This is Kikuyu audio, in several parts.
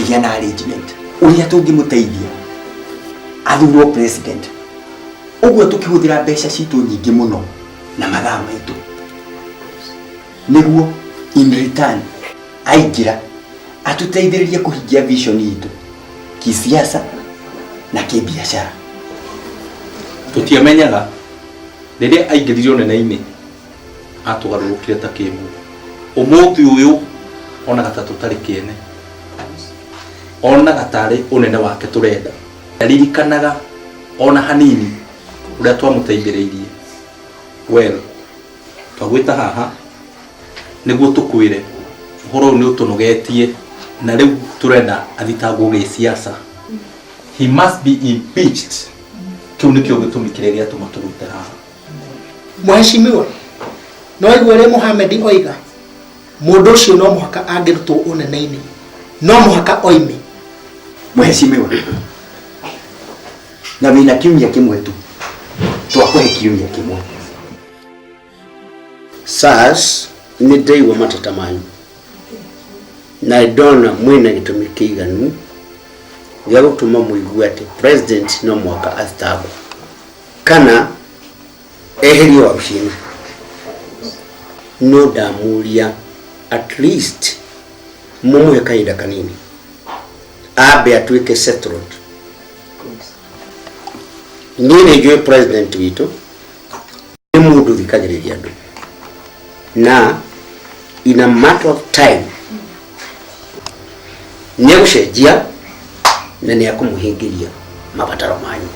Tũkĩgĩa na arrangement ũrĩa tũngĩmũteithia athurwo president. Ũguo tũkĩhũthĩra mbeca citũ nyingĩ mũno na mathaa maitũ nĩguo in return aingĩra atũteithĩrĩrie kũhingia vision itũ kisiasa na kĩbiacara. Tũtiamenyaga rĩrĩa aingĩrire ũnene-inĩ atũgarũrũkire ta kĩmũ. Ũmũthĩ ũyũ onaga ta tũtarĩ kĩene, onaga tarĩ ũnene wake tũrenda. Ndaririkanaga ona hanini ũrĩa twamũteithĩrĩirie. Well, twagwĩta haha nĩguo tũkwĩre ũhoro ũyũ nĩ ũtũnogetie na rĩu tũrenda athitangwo gĩsiasa. He must be impeached. Kĩu nĩkĩo gĩtũmi kĩrĩa gĩatũma tũgwĩte haha. Mheshimiwa, no waigua ũrĩa Mohamed oiga? Mũndũ ũcio no mũhaka angĩrutwo ũnene-inĩ, no mũhaka oime. Mheshimiwa, na wĩna kiumia kĩmwe tu, twakũhe kiumia kĩmwe. SARS nĩ ndaigua mateta manyu na ndona mwĩna gĩtũmi kĩiganu gĩa gũtũma mũigue atĩ president no mũhaka athitangwo kana eherio wabici-inĩ. No ndamũria at least mumũhe kahinda kanini ambe atuĩke settled. Niĩ nĩ njũĩ president witũ nĩ mũndũ ũthikagĩrĩria andũ na in a matter of time nĩ egũcenjia na nĩ ekũmũhingĩria mabataro manyu.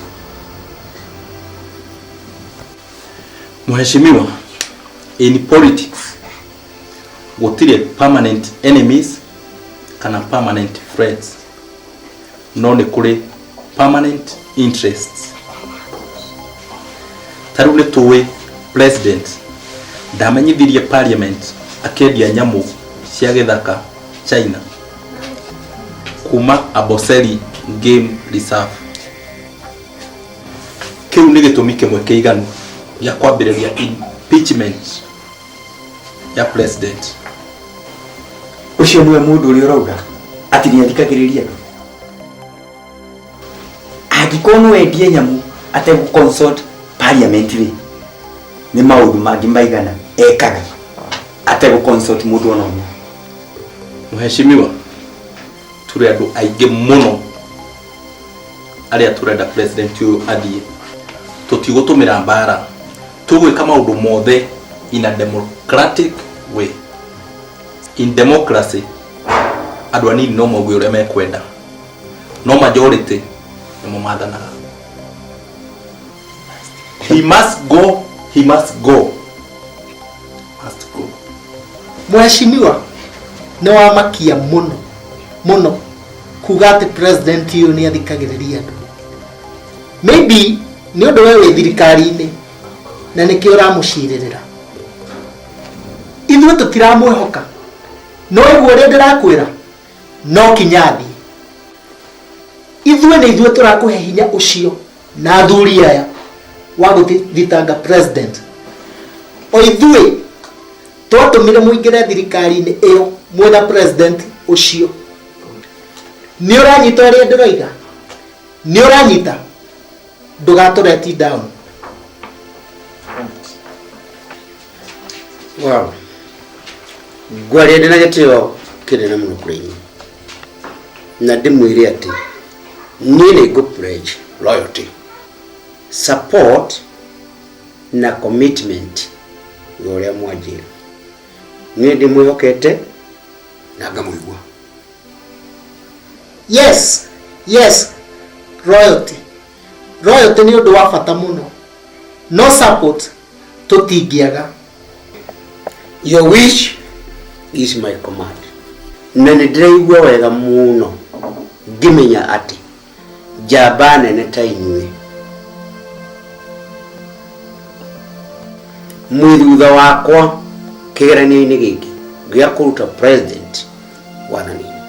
Mheshimiwa, in politics gũtirĩ permanent enemies kana permanent friends, no nĩ kũrĩ permanent interests. Ta rĩu nĩ tũĩ president ndamenyithirie parliament akĩendia nyamũ cia gĩthaka China kuma Amboseli Game Reserve. Kĩu nĩ gĩtũmi kĩmwe kĩiganu gĩa kwambĩrĩria impeachment ya president. Ũcio nĩwe mũndũ ũrĩa ũrauga atĩ nĩ athikagĩrĩria andũ? Angĩkorwo no endie nyamũ ategũ consult parliament rĩ, nĩ maũndũ mangĩ maigana ekaga ategũ consult mũndũ ona ũmwe? Mheshimiwa, tũrĩ andũ aingĩ mũno arĩa tũrenda president ũyũ athiĩ. Tũtigũtũmĩra mbara, tũgwĩka maũndũ mothe in a democratic way. In democracy andũ anini no mauge ũrĩa mekwenda, no majority nĩmo mathanaga. He must go, he must go, must go. Mheshimiwa, nĩ wamakia mũno mũno kuga atĩ president ũyũ nĩ athikagĩrĩria andũ. Maybe nĩ ũndũ we wĩ thirikari-inĩ na nĩkĩo ũramũcirĩrĩra. Ithuĩ tũtiramwĩhoka. No ũguo ũrĩa ndĩrakwĩra no kinya athiĩ. Ithuĩ nĩ ithuĩ tũrakũhe hinya ũcio na athuri aya wa gũthitanga president. O ithuĩ twatũmire mũingĩre thirikari-inĩ ĩyo mwĩna president ũcio. Nĩ ũranyita ũrĩa ndĩroiga? Nĩ ũranyita? Ndũgatũ let down. Wow. Ngwaria ndĩ na gĩtĩo kĩnene mũno kũrĩ inyuĩ na ndĩmwĩre atĩ niĩ nĩ ngũ pledge loyalty, support na commitment ya ũrĩa mwanjĩra. Niĩ ndĩmwĩhokete na ngamũigua. Yes, loyalty. Loyalty nĩ ũndũ wa bata mũno, no support tũtingĩaga. Your wish is my command. Na nĩ ndĩraigua wega mũno ngĩmenya atĩ njamba nene ta inyuĩ mwĩ thutha wakwa kĩgeranio-inĩ gĩkĩ gĩa kũruta president wathani-inĩ.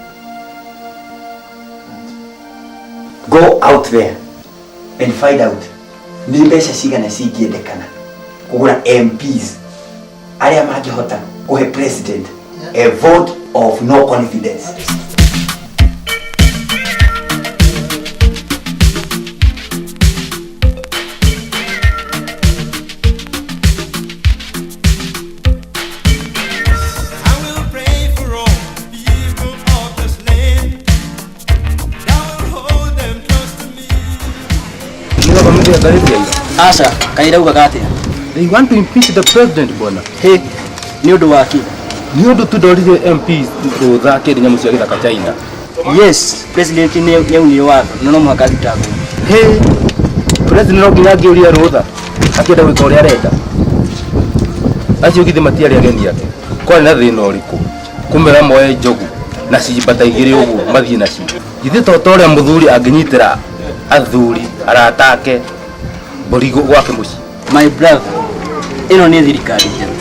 Go out there and find out nĩ mbeca cigana cingĩendekana kũgũra MPs arĩa mangĩhota kũhe president a vote of no confidence. Nĩũthomire ngathĩti ya ira? Aca, kaĩ ĩraugaga atĩa? They want to impeach the president bwana. Hĩ, nĩ ũndũ wa kĩ? Nĩ ũndũ tu ndoririe MPs rũtha akĩendia nyamũ cia gĩthaka China. Yes, president nĩ aunire watho na no mũhaka athitangwo. Hĩ, president no nginya angĩũria rũtha akĩenda gwĩka ũrĩa arenda. Acio githĩ matiarĩ ageni ake. Kwarĩ na thĩna ũrĩkũ kũmera moe njogu na cimbata igĩrĩ ũguo mathiĩ nacio. Githĩ to ta ũrĩa mũthuri angĩnyitĩra athuri arata ake mbũri gwake mũciĩ. My brother, ĩno nĩ thirikari njerũ.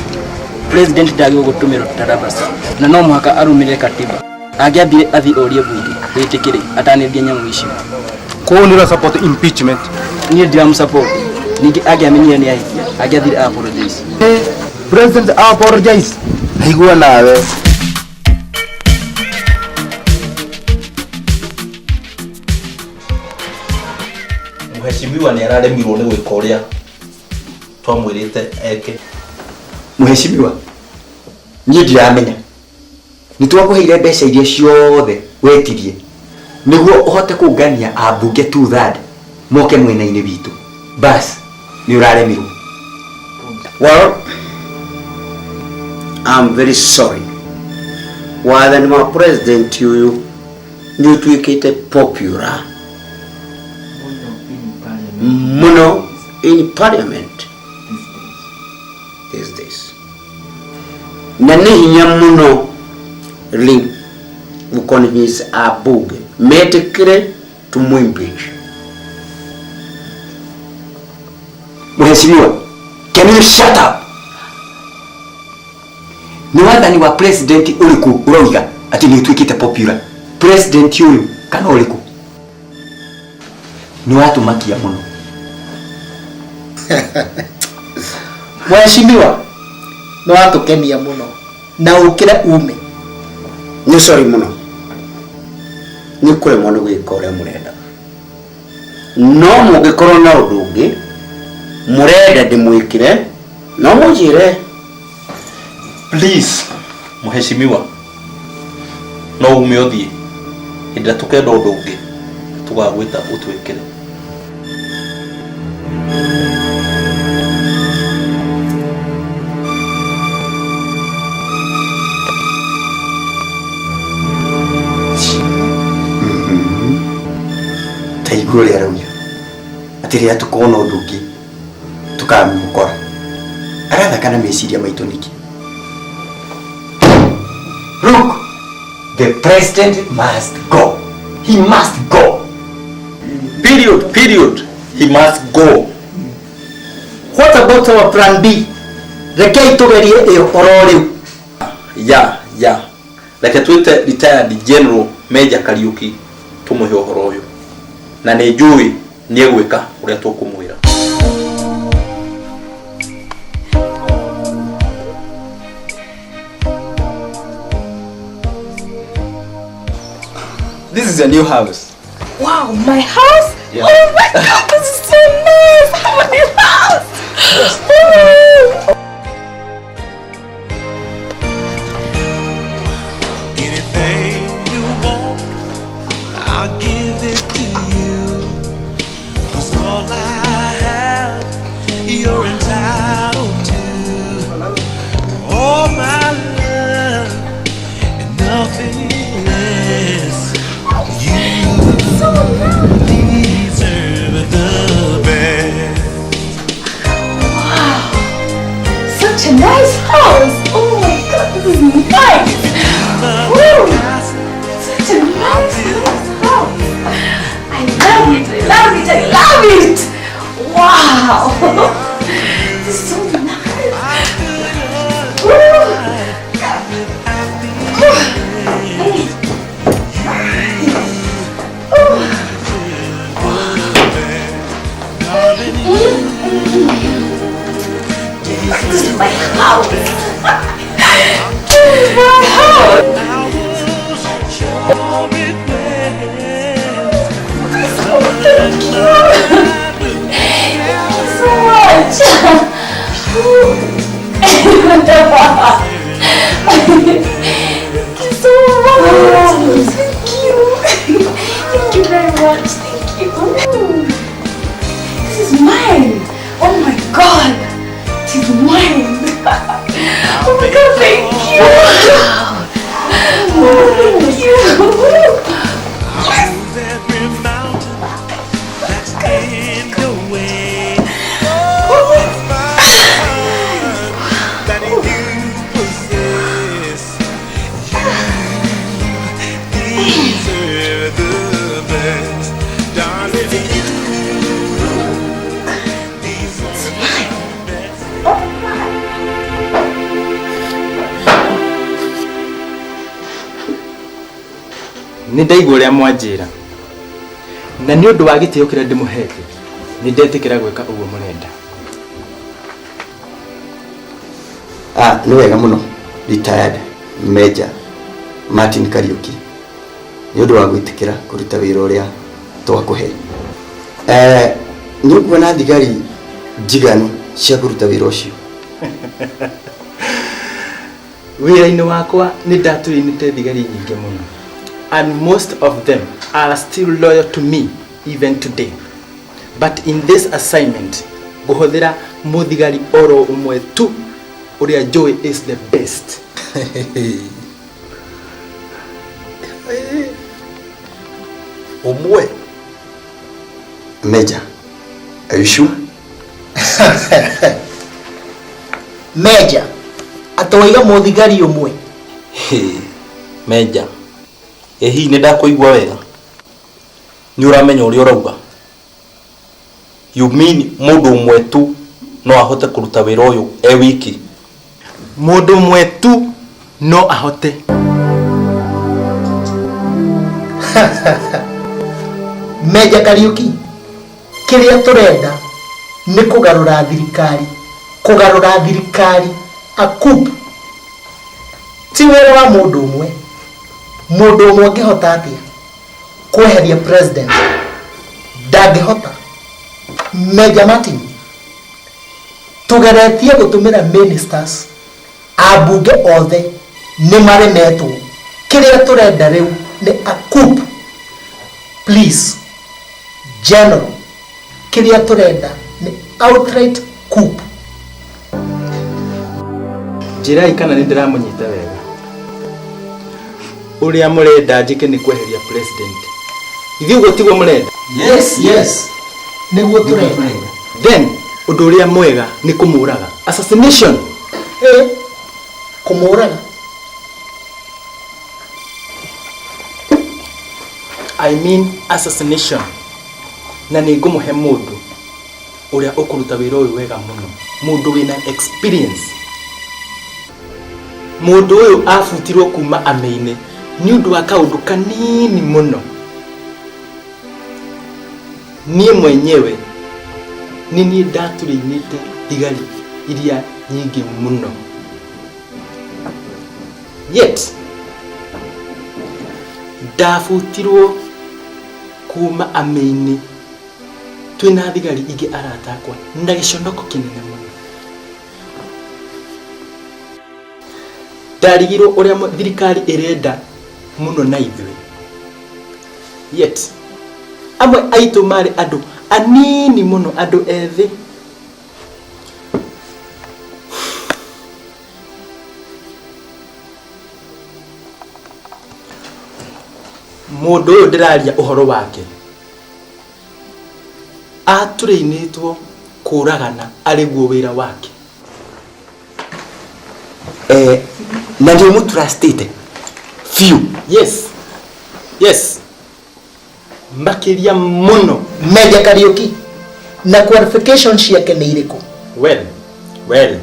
President ndagĩrĩirwo gũtũmĩrwo ta rubber stamp na no mũhaka arũmĩrĩre katiba. Angĩambire athiĩ orie bunge rĩtĩkĩre atanendia nyamũ icio. Koguo nĩ ũra support impeachment? Niĩ ndiramũ-support. Ningĩ angĩamenyire nĩ ahĩtia, angĩathire apologize. President apologize. Naigua nawe. Mheshimiwa nĩ araremirwo nĩ gwĩka ũrĩa twamwĩrĩte eke. Mheshimiwa, niĩ ndiramenya. Nĩ twakũheire mbeca iria ciothe wetirie nĩguo ũhote kũngania ambunge 2/3 moke mwena-inĩ witũ. Bas, nĩ ũraremirwo. Well, I'm very sorry. Wathani wa president ũyũ nĩ ũtuĩkĩte popular mũno in parliament these days. Na nĩ hinya mũno rĩu gũconvince ambunge metĩkĩre tũmũ-impeach. Mheshimiwa, can you shut up? Nĩ wathani wa president ũrĩkũ ũroiga atĩ nĩ ũtuĩkĩte popular? President ũyũ kana ũrĩkũ? Nĩ watũmakia mũno. Mheshimiwa, nĩ watũkenia mũno na ũkĩre ume. Nĩ sorry mũno nĩ kũremwo nĩ gwĩka ũrĩa mũrenda, no mũngĩkorwo na ũndũ ũngĩ mũrenda ndĩmwĩkĩre no mũnjĩre. Please, Mheshimiwa, no ume ũthiĩ. Hĩndĩ ĩrĩa tũkenda ũndũ ũngĩ tũgagwĩta ũtwĩkĩre. Ta igua ũrĩa arauga atĩ rĩrĩa tũkona ũndũ ũngĩ tũkamũkora. Arathaka na meciria maitũ nĩkĩ? Look, the president must go. He must go. Period, period. He must go. What about our plan B? Rekei tũgerie ĩyo oro rĩu. Ya, ya. Reke twĩte retired General Major Kariuki tũmũhe ũhoro ũyũ. Na nĩ njũĩ nĩ egwĩka ũrĩa tũkũmwĩra. This is your new house. Wow, my house? Yeah. Oh my God, this is so nice! My house! Oh. Anything you want, I'll give it to you. 'Cause all I have, you're entitled to. All my love and nothing less. You deserve the best. Wow, such a nice house! Oh my God, this is nice! Woo! Such a nice, nice house! I love it, I love it, I love it! Wow! This is so nice! Woo! This is my house! This is my house! Thank you! Thank you so much! Thank you so much! Thank you! Thank you very much. Thank you. This is Nĩ ndaigua ũrĩa mwanjĩra. Na nĩ ũndũ wa gĩtĩo kĩrĩa ndĩmũhete, nĩ ndetĩkĩra gwĩka ũguo mũrenda. Ah, nĩ wega mũno retired Major Martin Kariuki nĩ ũndũ wa gwĩtĩkĩra kũruta wĩra ũrĩa twakũhe. Eh, nĩ ũkuona thigari njiganu cia kũruta wĩra ũcio? Wĩra-inĩ wakwa nĩ ndatũrĩinĩte thigari nyingĩ mũno and most of them are still loyal to me even today. But in this assignment ngũhũthĩra mũthigari oro ũmwe tu ũrĩa njũĩ is the best. Ũmwe? Major, are you sure? Major, atĩ waiga mũthigari ũmwe? Major, ĩ hihi nĩ ndakũigua wega? Nĩ ũramenya ũrĩa ũrauga? You mean mũndũ ũmwe tu no ahote kũruta wĩra ũyũ e wiki? Mũndũ ũmwe tu no ahote. Meja Kariuki, kĩrĩa tũrenda nĩ kũgarũra thirikari, kũgarũra thirikari a coup. Ti wĩra wa mũndũ ũmwe. Mũndũ ũmwe angĩhota atĩa kweheria president? Ndangĩhota. Meja Martin, tũgeretie gũtũmĩra ministers, ambunge othe nĩ maremetwo. Kĩrĩa tũrenda rĩu nĩ a coup. Please, General, kĩrĩa tũrenda nĩ outright coup. Njĩrai kana nĩ ndĩramũnyita wega. Ũrĩa mũrenda njĩke nĩ kweheria president. Ithuĩ ũguo tiguo mũrenda? Yes, yes. Nĩguo tũrenda. Then ũndũ ũrĩa mwega nĩ kũmũraga. Assassination. Eh, kũmũraga. I mean assassination. Na nĩ ngũmũhe mũndũ ũrĩa ũkũruta wĩra ũyũ wega mũno. Mũndũ wĩna experience. Mũndũ ũyũ abutirwo kuma amĩ-inĩ nĩ ũndũ wa kaũndũ kanini mũno. Niĩ mwenyewe nĩ niĩ ndaturĩinĩte thigari iria nyingĩ mũno. Yet ndabutirwo kuma amĩ-inĩ twĩna thigari ingĩ arata akwa na gĩconoko kĩnene mũno. Ndarigirwo ũrĩa thirikari ĩrenda mũno na ithuĩ. Yet amwe aitũ marĩ andũ anini mũno, andũ ethĩ. Mũndũ ũyũ ndĩraria ũhoro wake atũrĩinĩtwo kũragana arĩ guo wĩra wake. Eh, na nĩ ũmũtrustĩte biũ? Yes, yes, makĩria mũno. Meja Kariuki, na qualification ciake nĩ irĩkũ? Well, well,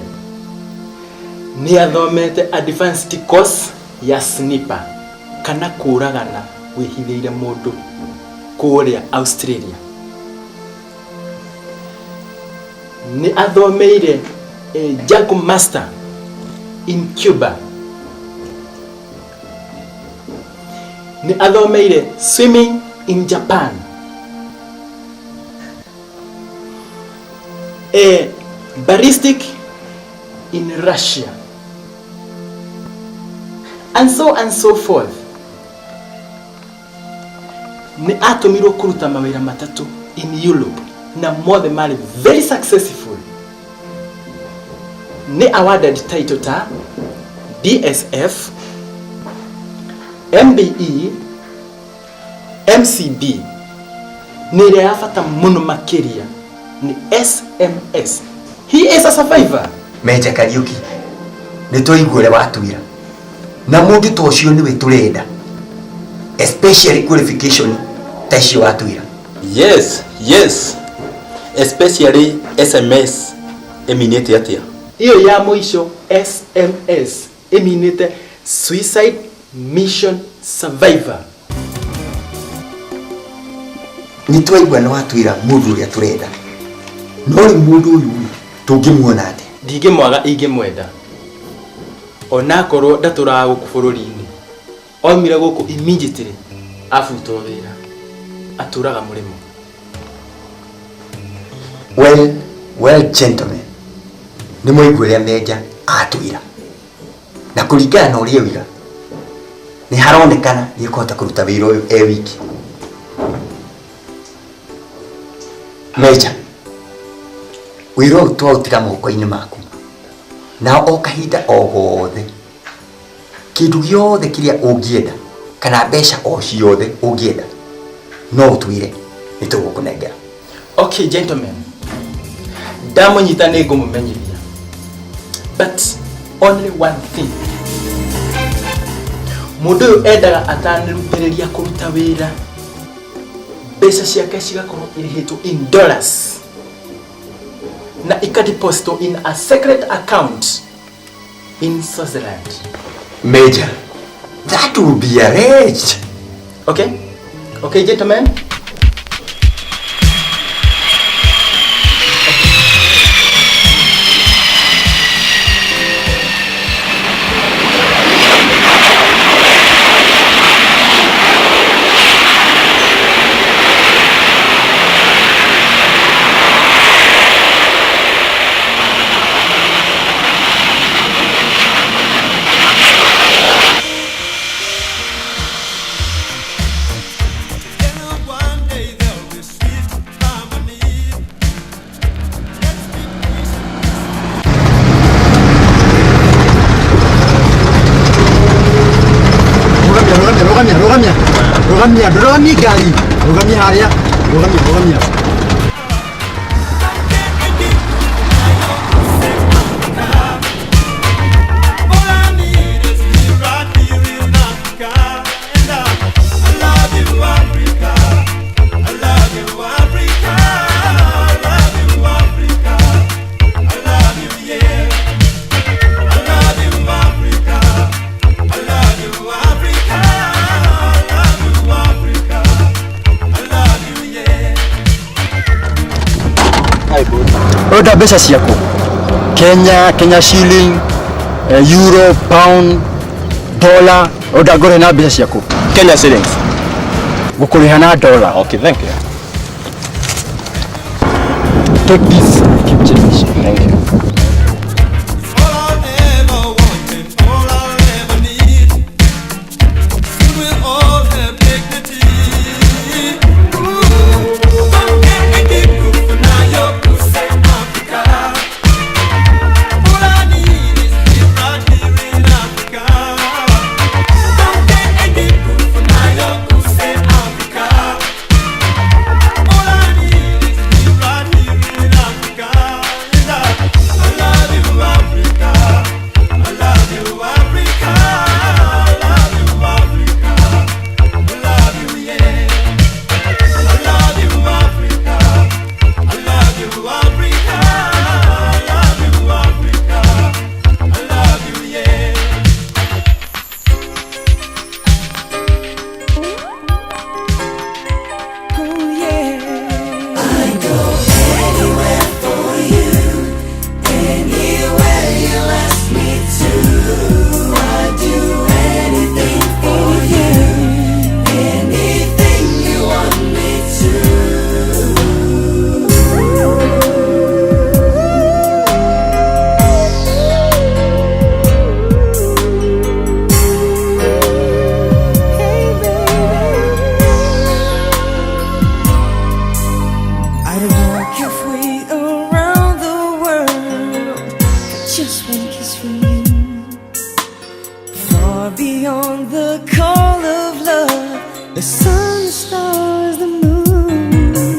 nĩ athomete advanced course ya sniper kana kũragana wĩhithĩire mũndũ kũrĩa Australia. Nĩ athomeire eh, Jago Master in Cuba. Nĩ athomeire swimming in Japan. Eh, ballistic in Russia. And so and so forth. Nĩ atũmirwo kũruta mawĩra matatũ in Europe na mothe marĩ very successful. Nĩ awarded title ta DSF, MBE, MCB, nĩ ĩrĩa ya bata mũno makĩria nĩ SMS. He is a survivor. Meja Kariuki, nĩ twaigua ũrĩa watwĩra na mũndũ ta ũcio nĩwe tũrenda, especially qualification ta icio watwĩra. Yes, yes, especially SMS ĩminĩte atĩa? Ĩyo ya mũico SMS ĩminĩte suicide mission survivor. Nĩ twaigua nĩ watwĩra mũndũ ũrĩa tũrenda. No rĩu mũndũ ũyũ tũngĩmuona atĩa? Ndingĩmwaga ingĩmwenda. Onakorwo ndatũraga gũkũ bũrũri-inĩ. Oimire gũkũ immediately abutwo wĩra. Atũraga mũrĩmo. Well, well gentlemen, nĩ mwaigua ũrĩa Meja atwĩra. Na kũringana na ũrĩa oiga, nĩ haronekana nĩ ekũhota kũruta wĩra ũyũ e wiki. Meja, wĩra ũyũ twaũtiga moko-inĩ maku. Na o kahinda o gothe, kĩndũ gĩothe kĩrĩa ũngĩenda, kana mbeca o ciothe ũngĩenda, no ũtwĩre nĩ tũgũkũnengera. Okay, gentlemen. Ndamũnyita nĩ ngũmũmenyithia. But only one thing. Mũndũ ũyũ endaga atanĩrutĩrĩria kũruta wĩra, mbeca ciake cigakorwo irĩhĩtwo in dollars na ikadepositwo in a secret account in Swaziland. Major, that will be arranged. Okay? Okay, gentlemen? Rugamia, rugamia, rugamia, rugamia ngari, rugamia haria, rugamia, rugamia. Order mbeca ciaku Kenya, Kenya shilling, euro, pound, dollar. Order ngũrĩhe na mbeca ciaku Kenya shillings. Ngũkũrĩha na dollar. Okay, thank you. Take this, keep change. Thank you. Beyond the call of love, the sun, the stars, the moon.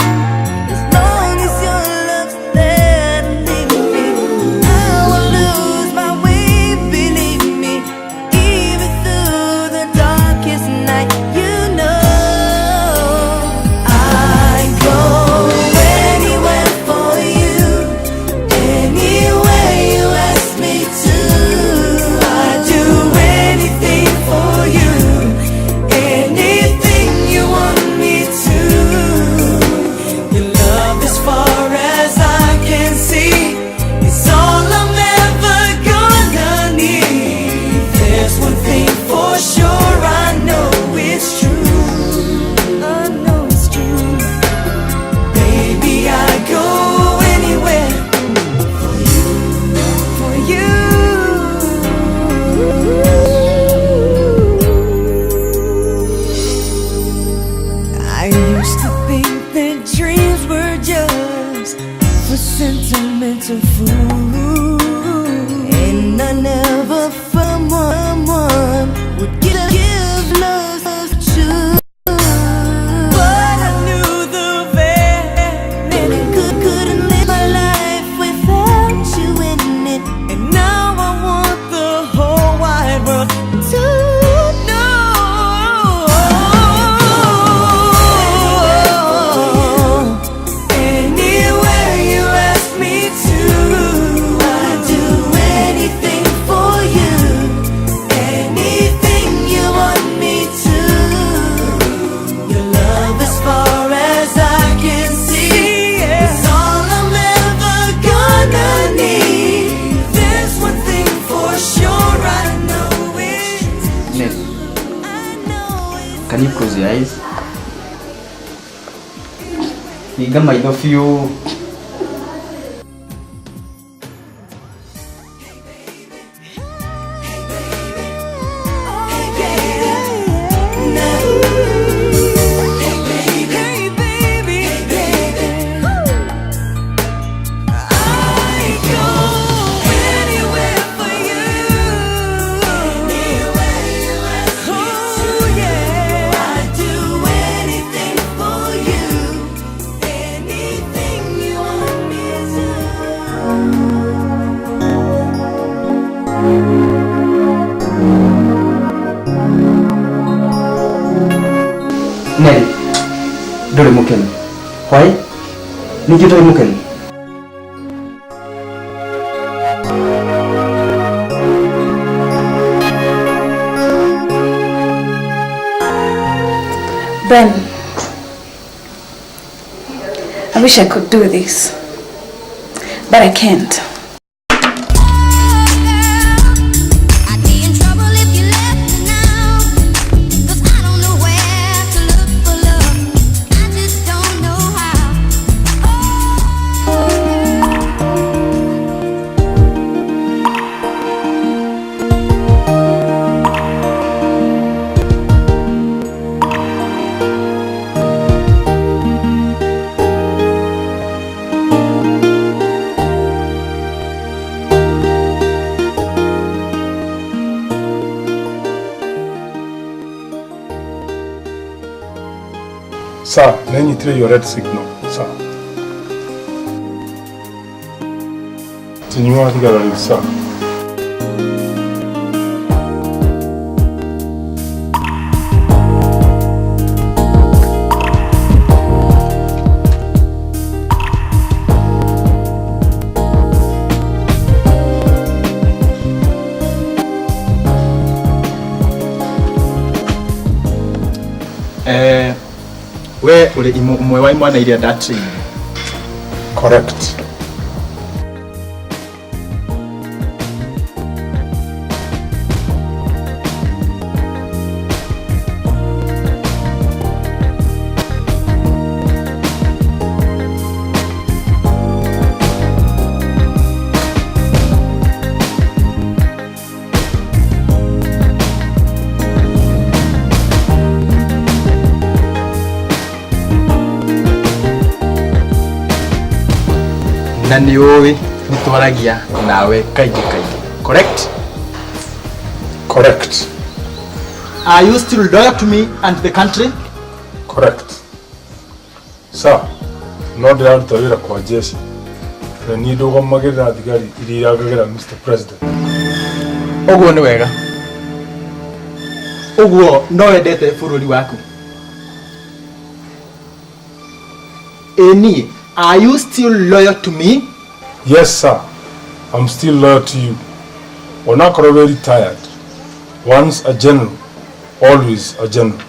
As long as your love's there to leave me, I will lose my way, believe me. Even through the darkest night, you know I'd go anywhere for you, anywhere you ask me to. I'd do anything for you, anything you want me to. used to think that dreams were just for sentimental fools, and I never found one would give love to. But I knew the very couldn't live my life without you in it, and now I want the whole wide world to know. Anywhere you ask me to, I'd do anything for you. Anything you want me to. Your love, as far as I can see, is all I'm ever gonna need. There's one thing for sure, I know it. Nell, can you close your eyes? Hinga maitho biũ. Hey baby, I go anywhere for you. Anywhere you ask me to, yeah. I'd do anything for you. Anything you want me to. Nell, ndũrĩ mũkenu. Why? Nĩkĩ ũtarĩ mũkenu? Ben, I wish I could do this, but I can't. I'd be in trouble if you left me now, 'cause I don't know where to look for love. I just don't know how. Sir, nĩnyitire your red signal, sir. Tinyuaga thigara rĩu, sir. We uri ũmwe wa imwana iria ndatrain. Correct. Na nĩ ũĩ nĩ twaragia nawe kaingĩ kaingĩ. Correct? Correct. Are you still loyal to me and the country? Correct. Sir, no ndĩraruta wĩra kwa jeshi na niĩ ndũgamagĩrĩra thigari iria irangagĩra Mr. President. Ũguo nĩ wega. Ũguo no wendete bũrũri waku. Ĩ niĩ, are you still loyal to me? Yes, sir. I'm still loyal to you. Onakorwo wĩ retired, once a general, always a general.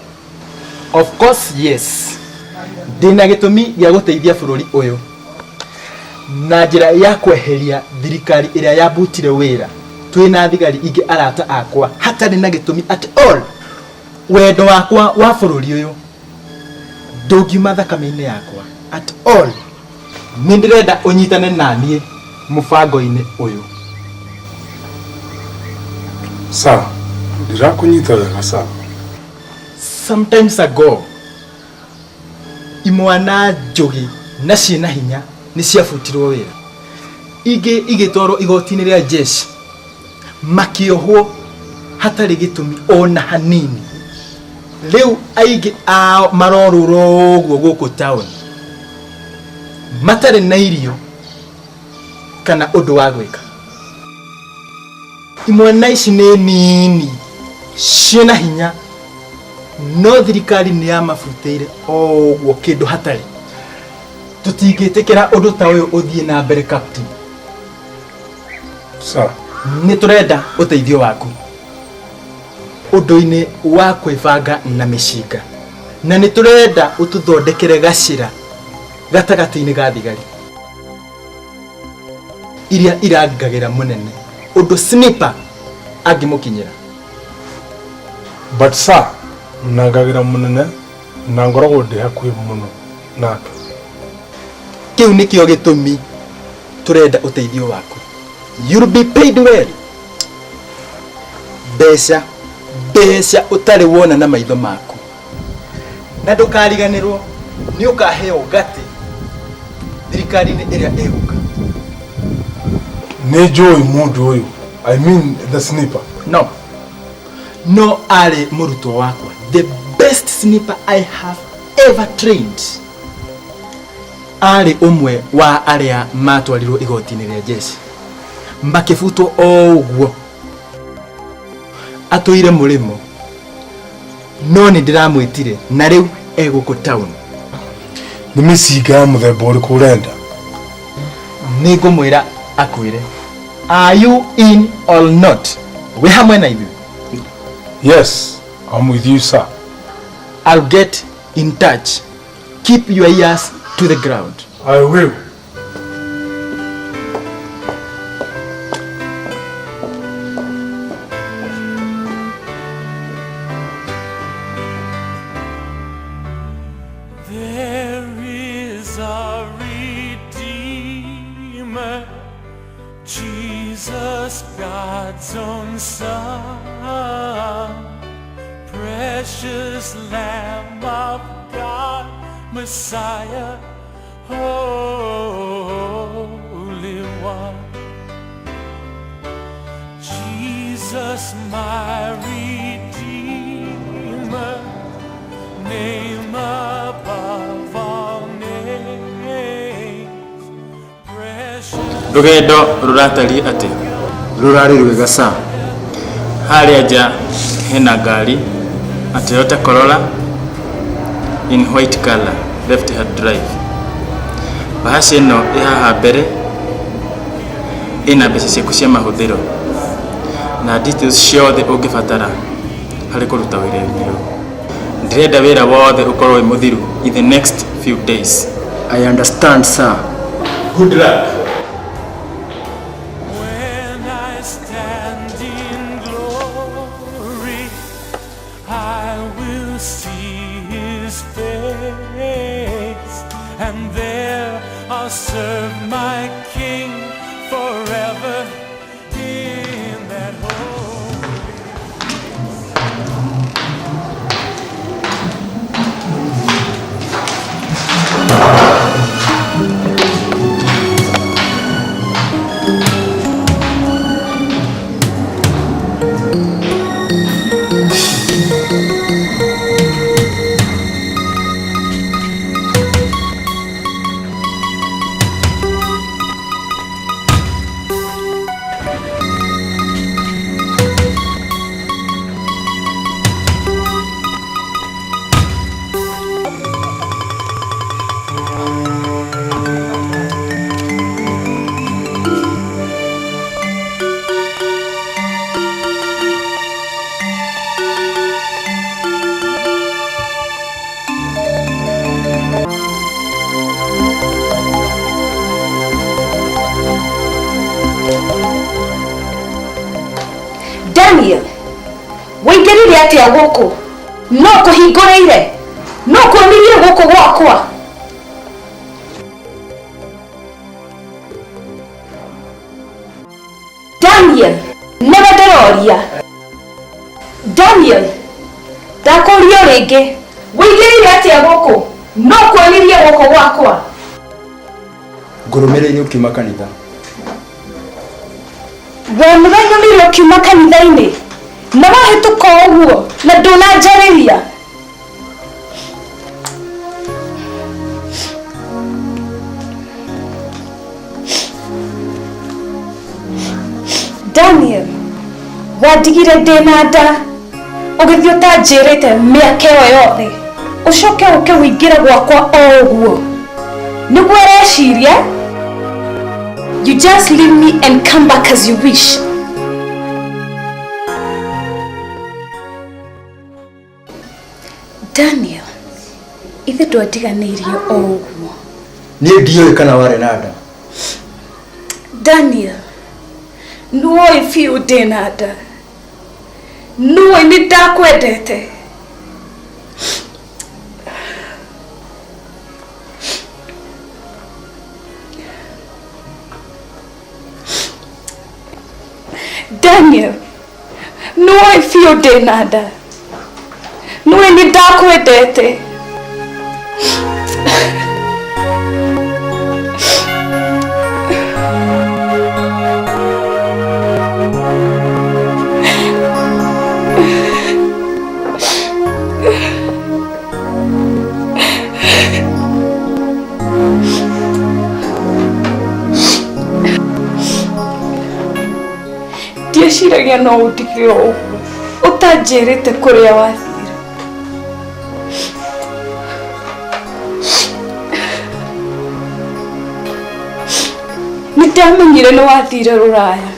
Of course, yes. Ndĩna gĩtũmi gĩa gũteithia bũrũri ũyũ na njĩra ya kweheria thirikari ĩrĩa yambutire wĩra twĩna thigari ingĩ arata akwa hatarĩ na gĩtũmi at all. Wendo wakwa wa bũrũri ũyũ ndũngiuma thakame-inĩ yakwa at all. Nĩ ndĩrenda ũnyitane na niĩ mũbango-inĩ ũyũ. Sir, ndĩrakũnyita wega, sir. Sometimes ago, Imwana njũgĩ na ciĩna hinya nĩ ciabutirwo wĩra. Ingĩ igĩtwarwo igoti-inĩ rĩa jeshi makĩohwo hatarĩ gĩtũmi ona hanini. Rĩu aingĩ ao marorũra ũguo gũkũ taũni matarĩ na irio kana ũndũ wa gwĩka. Imwana ici nĩ nini ciĩna hinya no thirikari nĩ yamabutĩire o ũguo kĩndũ hatarĩ. Tũtingĩtĩkĩra ũndũ ta ũyũ ũthiĩ na mbere captain. Sir. Nĩ tũrenda ũteithio waku ũndũ-inĩ wa kwĩbanga na mĩcinga na nĩ tũrenda ũtũthondekere gacĩra gatagatĩ-inĩ ga thigari iria irangagĩra mũnene ũndũ sniper angĩmũkinyĩra. But sir, nangagĩra mũnene na ngoragwo ndĩ hakuhĩ mũno nake. Kĩu nĩkĩo gĩtũmi tũrenda ũteithio waku. You'll be paid well. Mbeca, mbeca ũtarĩ wona na maitho maku. Na ndũkariganĩrwo nĩ ũkaheo gatĩ thirikari-inĩ ĩrĩa ĩgũka. Nĩ njũĩ mũndũ ũyũ. I mean the sniper. No. No arĩ mũrutwo wakwa. The best sniper I have ever trained. Arĩ ũmwe wa arĩa matwarirwo igoti-inĩ rĩa jeshi. Makĩbutwo o ũguo. Atũire mũrĩmo. No nĩ ndĩramwĩtire na rĩu e gũkũ town. Nĩ mĩcinga ya mũthemba ũrĩkũ ũrenda? Nĩ ngũmwĩra akwĩre. Are you in or not? Wĩ hamwe na ithuĩ? Yes, I'm with you sir. I'll get in touch. Keep your ears to the ground. I will. There is a Redeemer, Jesus, God's own Son, precious Lamb of God, Messiah, Holy One. Jesus, my Redeemer, name above all names, precious. Rũgendo rũratariĩ atĩa? Rũrarĩ rwega sir. Harĩa nja hena ngari a Toyota Corolla in white color left hand drive. Bahaca ĩno ĩ haha mbere ĩna mbeca ciaku cia mahũthĩro na details ciothe ũngĩbatara harĩ kũruta wĩra-inĩ ũyũ. Ndĩrenda wĩra wothe ũkorwo wĩ mũthiru in the next few days. I understand sir. Good luck. When I stand in glory, I will see his face, and there I'll serve my King forever in that holy. Daniel wĩingĩrire atĩa gũkũ no kũhingũrĩire no kuonirie gũkũ gwakwa Daniel nĩwe ndĩroria Daniel ndakũria o rĩngĩ wĩingĩrire atĩa gũkũ No kwanirie guoko gwakwa. Ngũrũmĩrĩire ũkiuma kanitha. We mũthenya ũmĩire ũkiuma kanitha-inĩ na wahĩtũka ũguo na ndũnanjarĩria. Daniel, wandigire ndĩ na nda ũgĩthiĩ ũtanjĩrĩte mĩaka ĩyo yothe ũcoke ũke ũingĩre gwakwa o ũguo nĩguo ũreciria. You just leave me and come back as you wish. Daniel, ithe ndwandiganĩirie o ũguo. Niĩ ndiũĩ kana warĩ na nda. Daniel, nĩwoĩ biũ ndĩ na nda. Nĩwoĩ nĩ ndakwendete. Daniel, nĩwoĩ biũ ndĩ na nda. Nĩwoĩ nĩ ndakwendete. Ndieciragia no ũndigire o ũguo ũtanjĩrĩte kũrĩa wathire. Nĩ ndamenyire nĩ wathire rũraya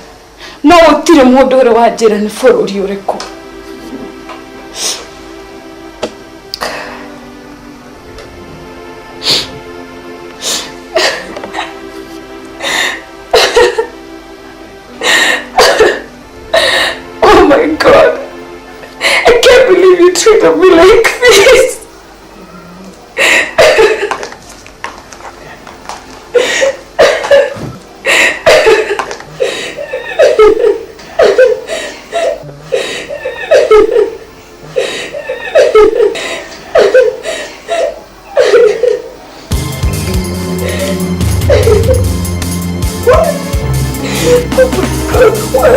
no gũtirĩ mũndũ ũrĩ wanjĩra nĩ bũrũri ũrĩkũ. Oh my God. I can't believe you treated me like this. Oh my God, why?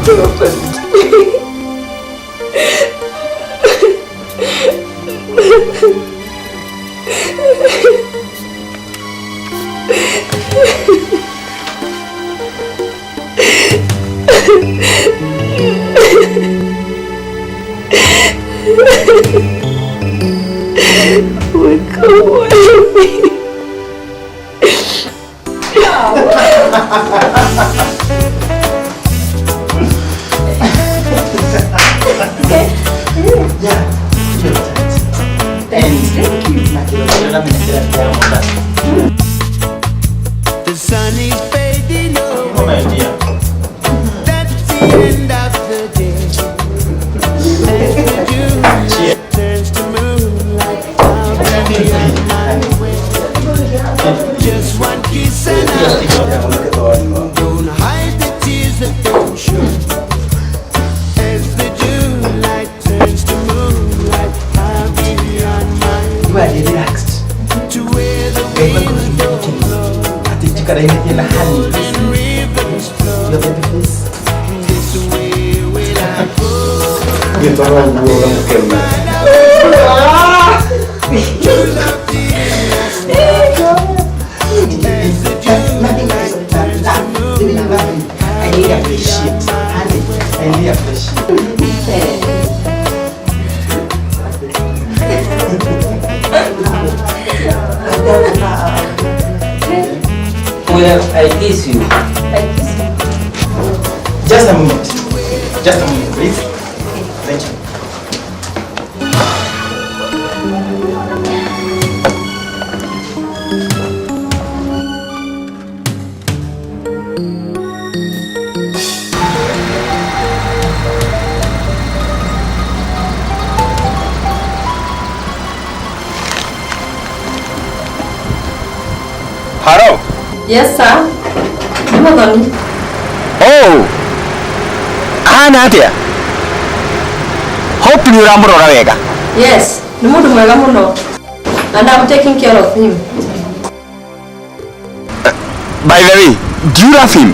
Don't happened to me. Oh my God, why me? Thank you. The sun is fading away. That's the end of the day. As the dew turns to moonlight, I'll be on my way. Just one kiss and I'll don't hide the tears that don't show. As the daylight turns to moonlight, I'll be on my You are relaxed. To where the winds don't blow. Golden rivers flow. Your baby face. This way will I go. True love As the daylight turns to moonlight, I really appreciate. I really appreciate. Well, I kiss you. I kiss you. Just a moment. Just a moment, please. Thank you. Hello. Yes, sir. Nĩ Muthoni. Oh. Ahana atia? Hope nĩ ũramũrora wega. Yes, nĩ mũndũ mwega mũno. And I'm taking care of him. By the way, do you love him?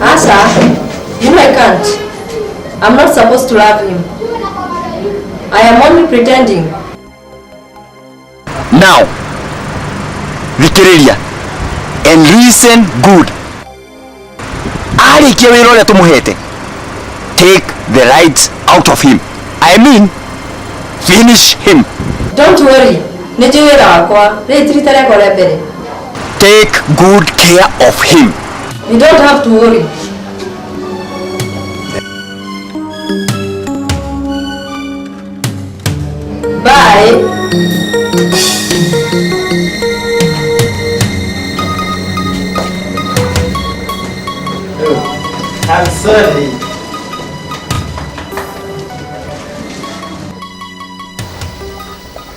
Asa, you know I can't. I'm not supposed to love him. I am only pretending. Now, thikĩrĩria and listen good. Arĩkia wĩra ũrĩa tũmũhete, take the rights out of him. I mean, finish him. Don't worry. Nĩ njũĩ wĩra wakwa. Rĩrĩ ti rita rĩakwa rĩa mbere. Take good care of him. You don't have to worry. Bye. I'm sorry.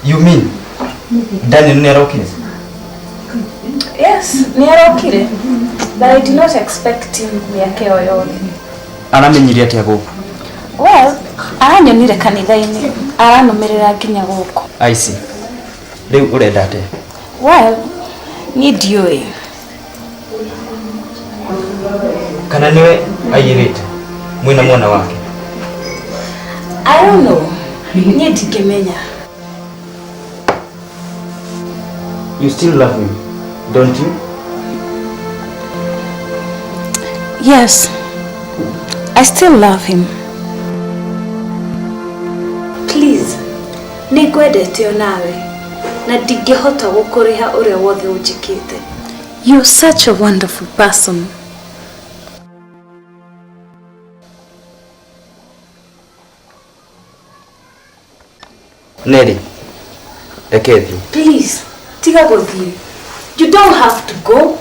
You mean Daniel nĩ arokire? Yes, nĩ arokire. But I did not expect him mĩaka ĩyo yothe. Aramenyire atĩa gũkũ? Well, aranyonire kanitha-inĩ, aranũmĩrĩra nginya gũkũ. I see. Rĩu ũrenda atĩa? Well, niĩ ndiũĩ. Kana nĩwe aiyĩrĩte mwĩna mwana wake? I don't know. Niĩ ndingĩmenya. You still love him, don't you? Yes, I still love him. Please, nĩngwendete o nawe na ndingĩhota gũkũrĩha ũrĩa wothe ũnjĩkĩte. You're such a wonderful person. Nelly, reke thiĩ. Please, tiga gũthiĩ. You don't have to go.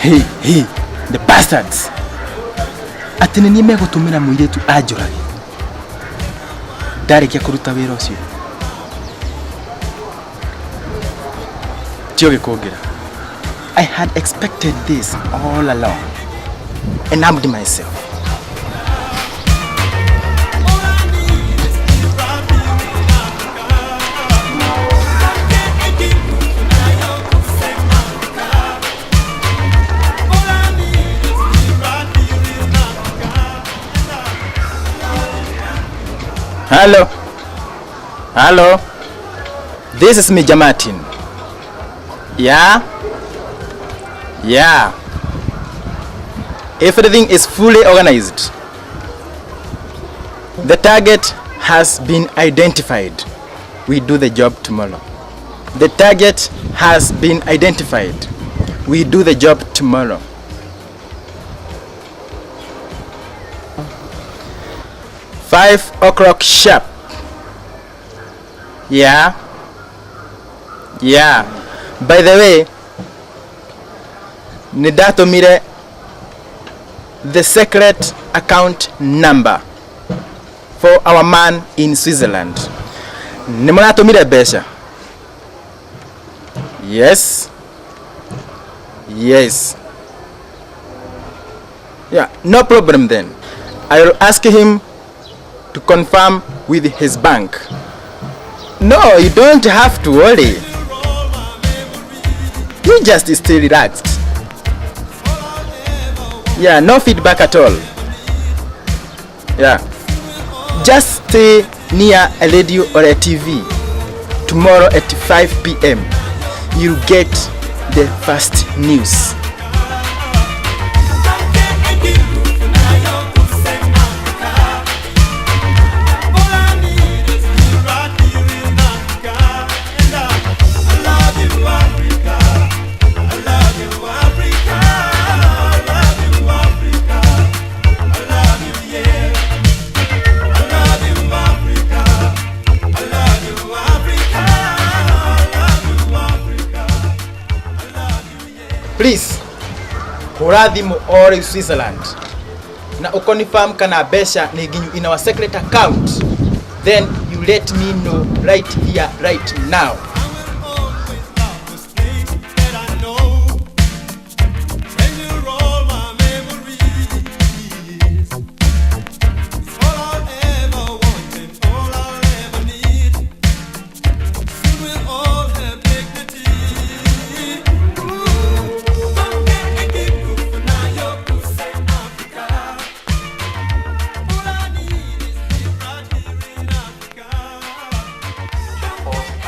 Hey, hey, the bastards. Atĩ nĩ niĩ megũtũmĩra mũirĩtu anjũrage. Ndarĩkia kũruta wĩra ũcio. Tio gĩkũngĩra. I had expected this all along and armed myself. Hello. Hello. This is Major Martin. Yeah? Yeah. Everything is fully organized. The target has been identified. We do the job tomorrow. The target has been identified. We do the job tomorrow. 5 o'clock sharp. Yeah. Yeah. By the way, nĩndatũmire the secret account number for our man in Switzerland. Nĩ mũratũmire mbeca? Yes. Yes. Yeah, no problem then. I will ask him to confirm with his bank. No, you don't have to worry. You just stay relaxed. Yeah, no feedback at all. Yeah. Just stay near a radio or a TV. Tomorrow at 5 p.m. you'll get the first news. Please hũra thimũ o rĩu Switzerland na ũconfirm kana mbeca nĩ nginyu in our secret account, then you let me know right here right now.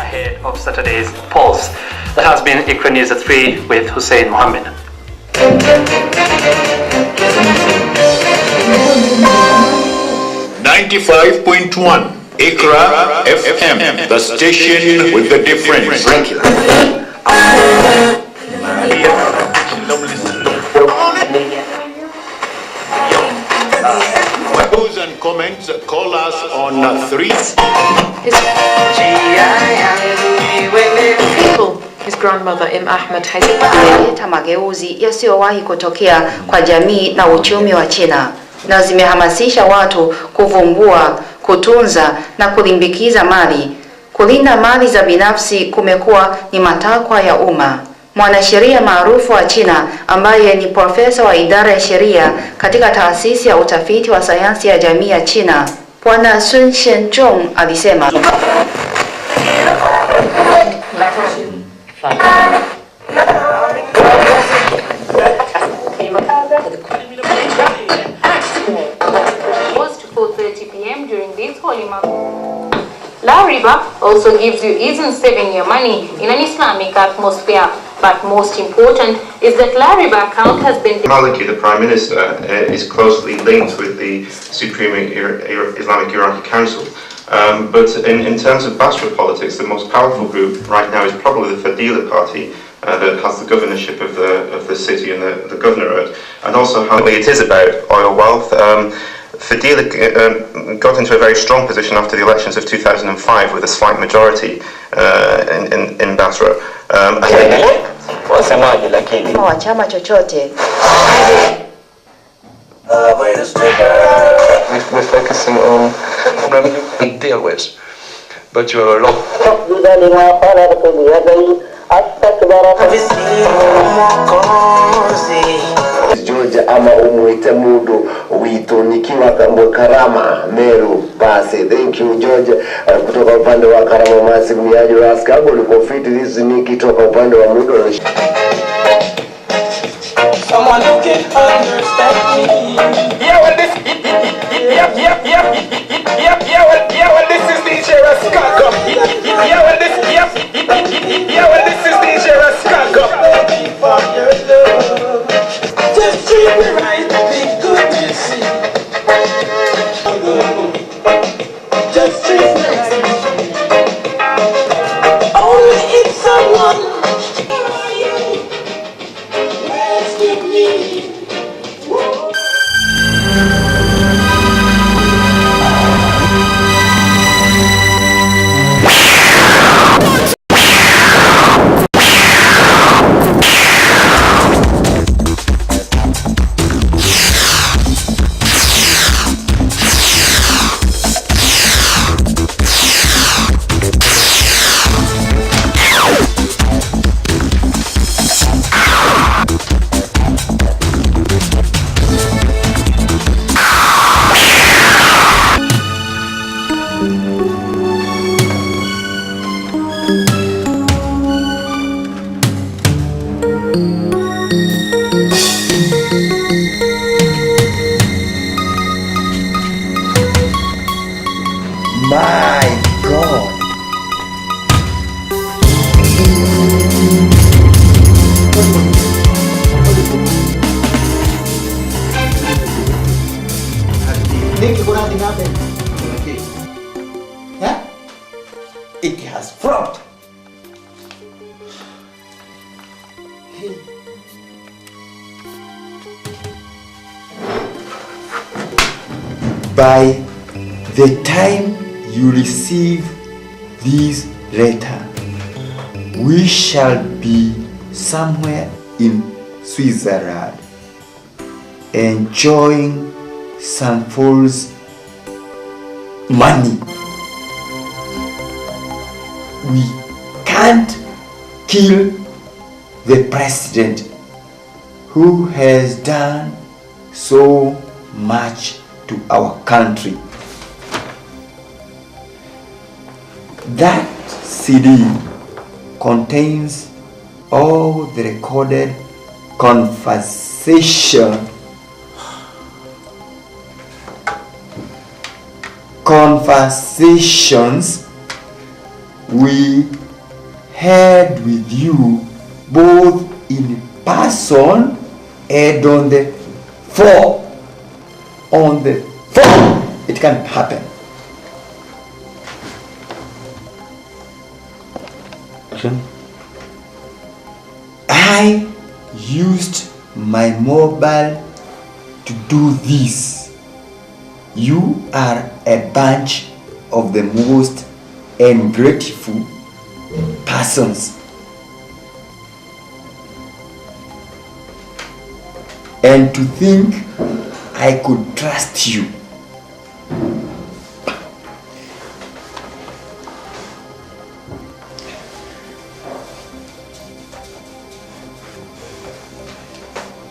Ahead of Saturday's polls. That has been Iqra News at 3 with Hussein Mohammed. 95.1 Iqra FM, the station with the difference. Those and comments, call us on 3. People, his grandmother Im Ahmed has Leta mageuzi yasiyowahi kutokea kwa jamii na uchumi wa China na zimehamasisha watu kuvumbua, kutunza na kulimbikiza mali. Kulinda mali za binafsi kumekuwa ni matakwa ya umma. Mwanasheria maarufu wa China ambaye ni profesa wa idara ya sheria katika taasisi ya utafiti wa sayansi ya jamii ya China, Bwana Sun Xianzhong alisema Was to 4:30 p.m. during this holy month. La Riba also gives you ease in saving your money in an Islamic atmosphere. But most important is that La Riba account has been Maliki, the Prime Minister, is closely linked with the Supreme Islamic Iraqi Council. But in terms of Basra politics, the most powerful group right now is probably the Fadila Party, that has the governorship of the city and the governorate, and also how it is about oil wealth. Fadila got into a very strong position after the elections of 2005 with a slight majority in Basra. Wa chama chochote. We're focusing on you can deal with, but you have a lot. George ama umuite mundu witu nikiwa Karama Meru. Basi thank you George, kutoka upande wa Karama Masi mniaji Raskago liko fit this nikitoka upande wa Mudo. Someone who can understand me. Yeah, well this, yeah, yeah, yeah, yeah, yeah, well, yeah, well this is DJ Raskago. Yeah, well this, yeah, yeah, well this is DJ Raskago. For your love, just treat me right, be good to see. Just treat me right. Only if someone. My God. Nĩkĩ kũrathiĩ na mbere? Eh? It has flopped. Hey. By the time you receive this letter, we shall be somewhere in Switzerland, enjoying some fool's money. We can't kill the president who has done so much to our country. That CD contains all the recorded conversations we had with you, both in person and on the phone. On the phone, it can happen. I used my mobile to do this. You are a bunch of the most ungrateful persons. And to think I could trust you.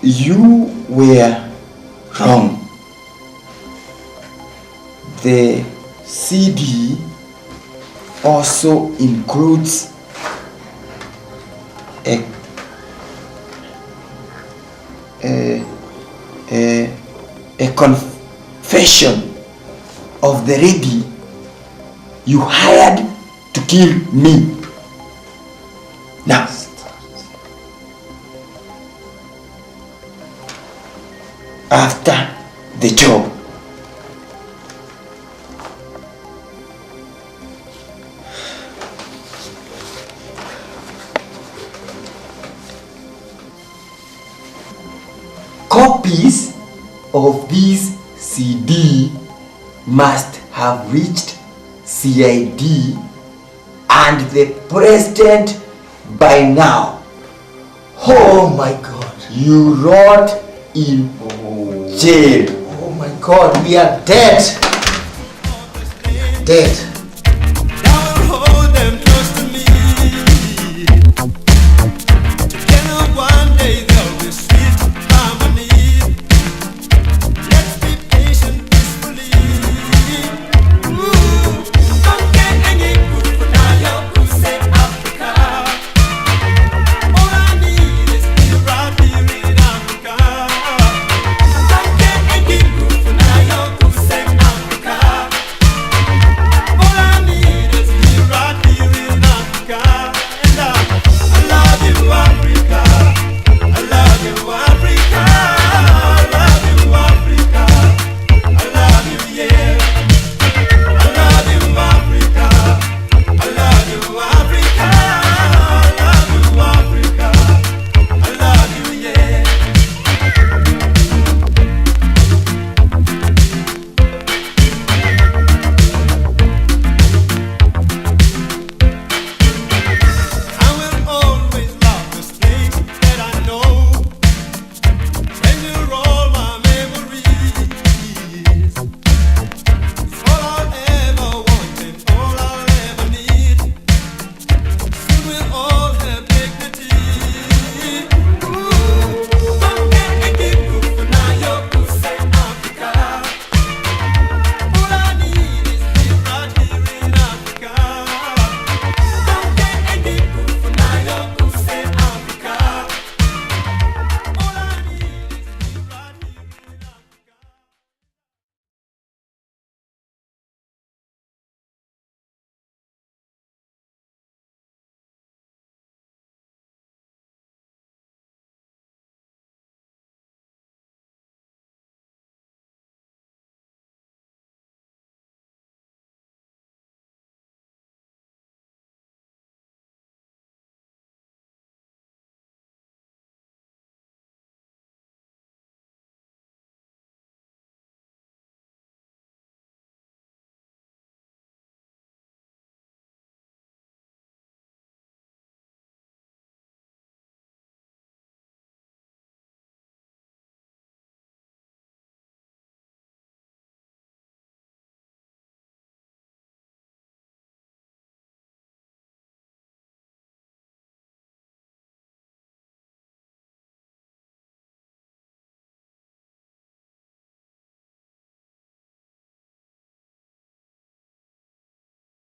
You were wrong. The CD also includes a confession of the lady you hired to kill me. Now, after the job, copies of this CD must have reached CID and the president by now. Oh my God. You rot in jail. Oh my God, we are dead. Dead.